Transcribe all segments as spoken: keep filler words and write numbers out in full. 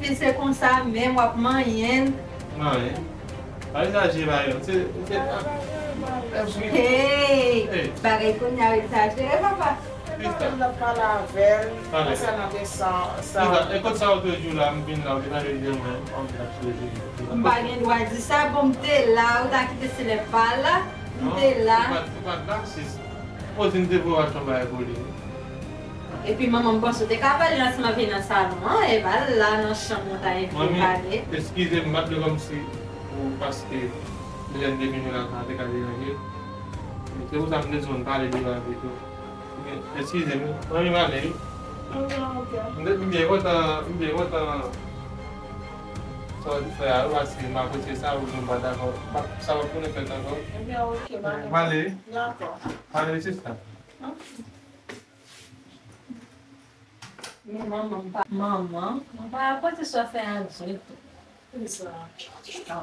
Se konsa menm w ap manyen l. Manyen. Pa egzajere, pa egzanp. Se, se, Hey! Bagay kounye a yo egzajere, papa. Mwen menm m t ap pale avè l konsènan de sa. Sa. Sista, e kot sa w te jwe la, m vin la, ou te tande l di mwen, m ap sou jwe. M pa gen dwa di sa, bon, m te la, ou ta kite se lè pa la, m te la. Non, ou pa t la, sis. Poze m te voye w achte yon bagay pou li. Epi manman m panse w te ka pale ansanm avè l nan salon an, e pa la nan chanm ou ta envite l pale. Manmi, eskize m, m pa t vle kòmsi ou paske lè m te vini la sa te ka deranje. Se pou sa m te di w m pale devan pito. Eskize m, manmi m ale wi. M byen kontan, m byen kontan sa w fè a wi, paske m apresye sa, ou di w pa dakò, sa p ap tounen fèt ankò. M ale wi. M ale wi, sista. Men manman m pa manman, mwen pa rapòte sa fè a ditou.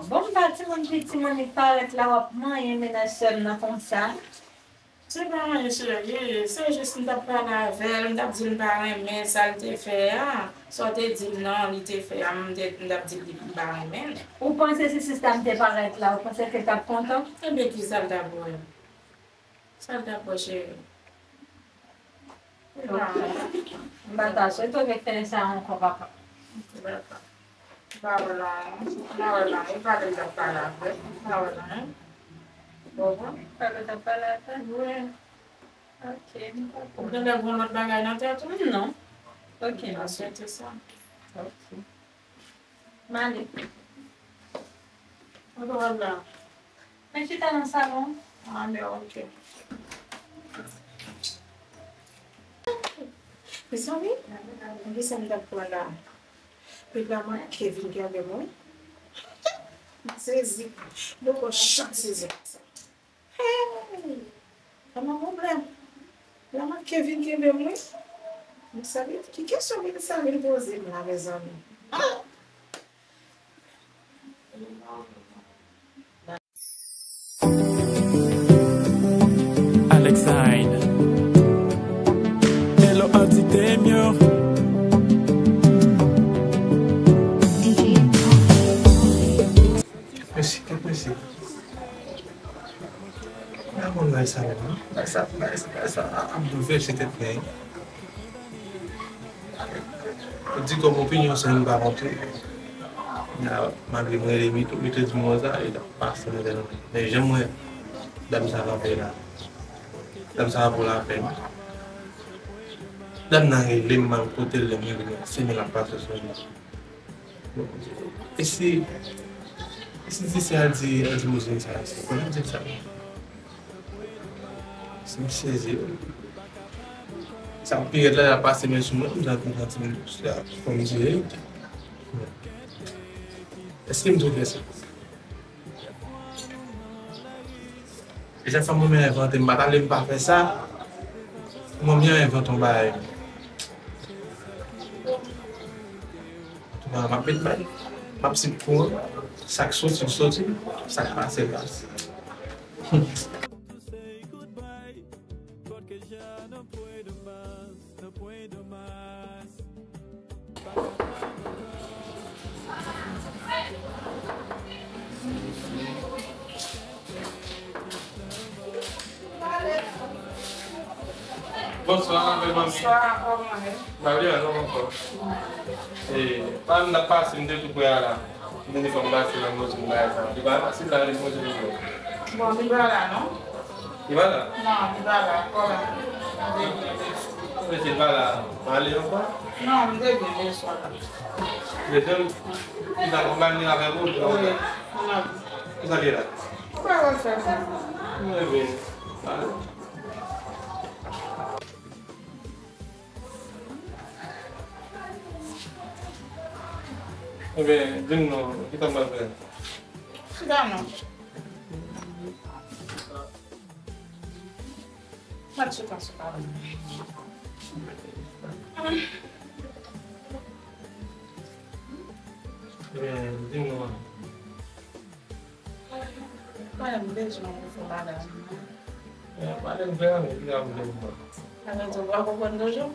Bon, m pa timoun piti, moun li parèt la, w ap manyen mennaj sè m nan konsa. Se pa anyen serye, se jis m t ap pale avè l, m t ap di l m pa renmen sa l te fè a. Sa w te di m nan li te fè a, m t ap di l m pa renmen l. Ou panse si sista m te parèt la, ou panse ke l t ap kontan? Ebyen, kisa l t ap wè? Sa l t ap wè, cheri? M pa ta swete w refè sa ankò, papa. M pa wè la, non. M pa wè la, non. E pale l t ap pale avè m. M pa wè la, non. Ou konprann? Pale l t ap pale avè m? Wi. Ok, m konprann. Ou genlè gen yon lòt bagay nan tèt ou? Non. Ok. M pa swete sa. Ok. M ale. Mwen pa wè l la. Men chita nan salon. Ah, men ok. Mezanmi, men kisa m t ap pran la? Pèp la manke vin kenbe mwen. M sezi. Mwen pran chak sezi konsa. Hey! Sa pa pwoblèm. La manke vin kenbe m wi. M sezi. Ki kesyon Melissa vin poze m la, mezanmi? Ah! Alex Hyde. Hello, Auntie Temio. Mèsi, mèsi. Mwen konn bagay sa menm, non? Bagay sa, bagay sa, bagay sa ap boulvèse tèt mwen. Ou di kòm opinyon sa m pa kontre. Malgre mwen rele Mito, Mito di mwen sa, li t ap pase nan tèt mwen. Men jan mwen, dam sa kanpe la. Dam sa pa pou lapèn. Dam nan rele m, m al kote l, lè m rive, se men l ap pase sou mwen. E si, e si ti sè a di, a di Moze sa, se konnen di sa. Se m sezi wi. Sa pi rèd la, l ap pase men sou mwen, m santi, m santi m, sa, kòm di verite. Èske m dwe fè sa? E chak fwa manmi an envante, m pa t ale, m pa fè sa. Manmi an envante yon bagay. Antouka, m ap met bay. M ap swiv kou an. Sa k soti, l soti. Sa k pase, l pase. Bonswa, bèl manmi. Bonswa, kòman w ye? M pa byen, non, ankò. E, pa m t ap pase, m te tou prè a la. M te di fò m pase nan Moze m bagay sa. Li pa fasil la, li Moze li bon. Bon, li pa la, non? Li pa la? Non, li pa la, ankò la. M te byen bezwen. Mesye pa la, m ale ankò? Non, m te byen bezwen la. Bezwen m? Li ta konpanye avèk ou? Wi, m ap. Kisa li la? Ou pa wè l fè sa? Mwen vin. Ale. Ebyen, di m non, ki sa m pral fè? Chita non. Mwen chita sou kawòt. Ebyen, di m non. Mwen menm, m bezwen yon nouvo bagay. Pale m klè, men ki jan m bezwen. Sa vle di ou pa konprann toujou?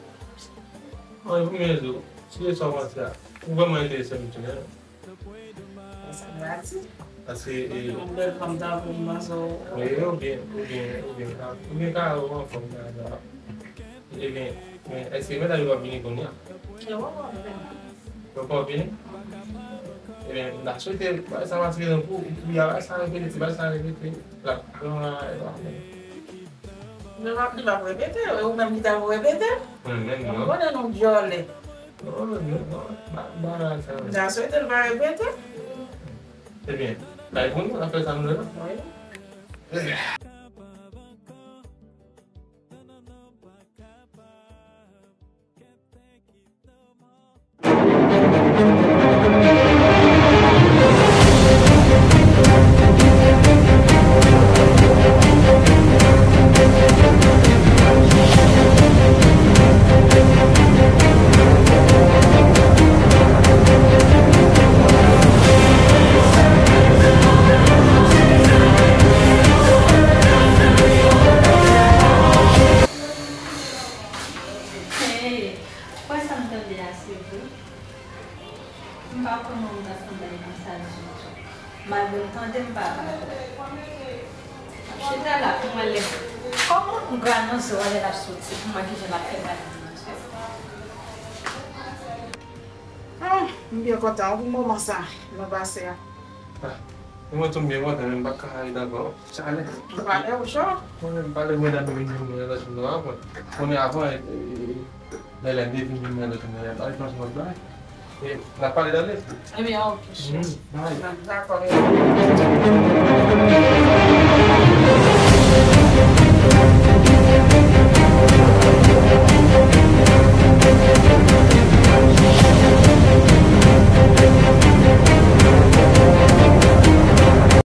Mwen, pou mwen di w, si se sa w panse a, Ou vrèman enterese m tounen. Sa m va di. Paske, e, yon bèl fanm tankou m nan so. Wi, oubyen, oubyen, oubyen, oubyen ka ou anfòm nan. Ebyen, men èske medam yo p ap vini kounye a? Yo p ap vini. Yo p ap vini? Ebyen, n a swete bagay sa maske nan kou, pou y a bagay sa repete, ti bagay sa repete. L ap pran bagay la. Men m ap di m ap repete, e ou menm ki ta pou repete? Mwen menm, non. Mwen konnen nou dyòlè. Non, non, non, non. Ba, ba, sa. M ta swete l pa repete. Ebyen, bay pou nou, afè sa nou la. Wi. Hey, kwè sa m tande a se vre? M pa konnen w nan sanble konsa ditou. Malgre m tande m pa pale. M ap chita la pou m wè lè. Kòman m gra nan zye w a lè l ap soti pou m wè kijan l ap fè gade m nan zye. Ah, m byen kontan pou moman sa nou pase a. Ah, mwen tou m byen kontan, men m pa ka ret ankò. Chale. M pale w cho. Mwen menm pale mwen dam vin jwenn mwen nan lòt moun avan. Konnen avan, e, e, e, lè lè m te vin jwenn mwen lòt moun, lè m pale franchman bay. E, n ap pale tande. Ebyen, ok, chè. Bay. Dakò, ebyen.